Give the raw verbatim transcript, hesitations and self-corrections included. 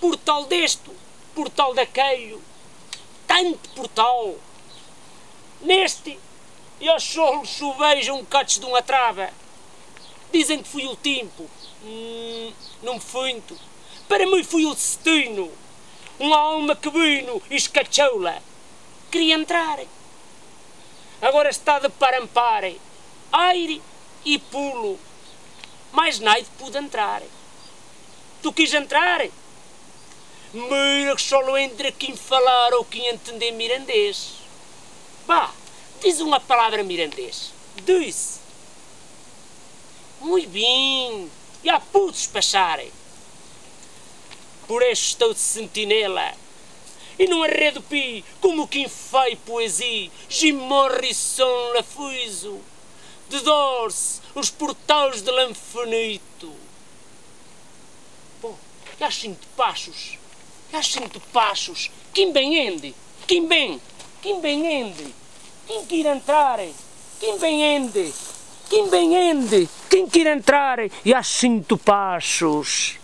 Portal desto, portal daquello, tanto portal. Neste, e aos solos subeja um cacho de uma trava. Dizem que foi o tempo. Hum, não me finto. Para mim foi o destino. Uma alma que vino e escachou-la. Queria entrar. Agora está de par em par, aire e pulo. Mas nada pôde entrar. Tu quis entrar? Mira que só entra quem falar ou quem entender mirandês. Vá, diz uma palavra mirandês. Diz. Muito bem. Já podes passar. Por isso estou de sentinela. E não arredo pi como quem faz poesia, Jim Morrison Lafuso, de Doors, os portais de l'infinito. Bom, e a cento passos, e a cento passos, quem vem ende, quem vem, quem vem ende, quem quer entrar, quem vem ende, quem vem ende, quem quer entrar, e a cento passos.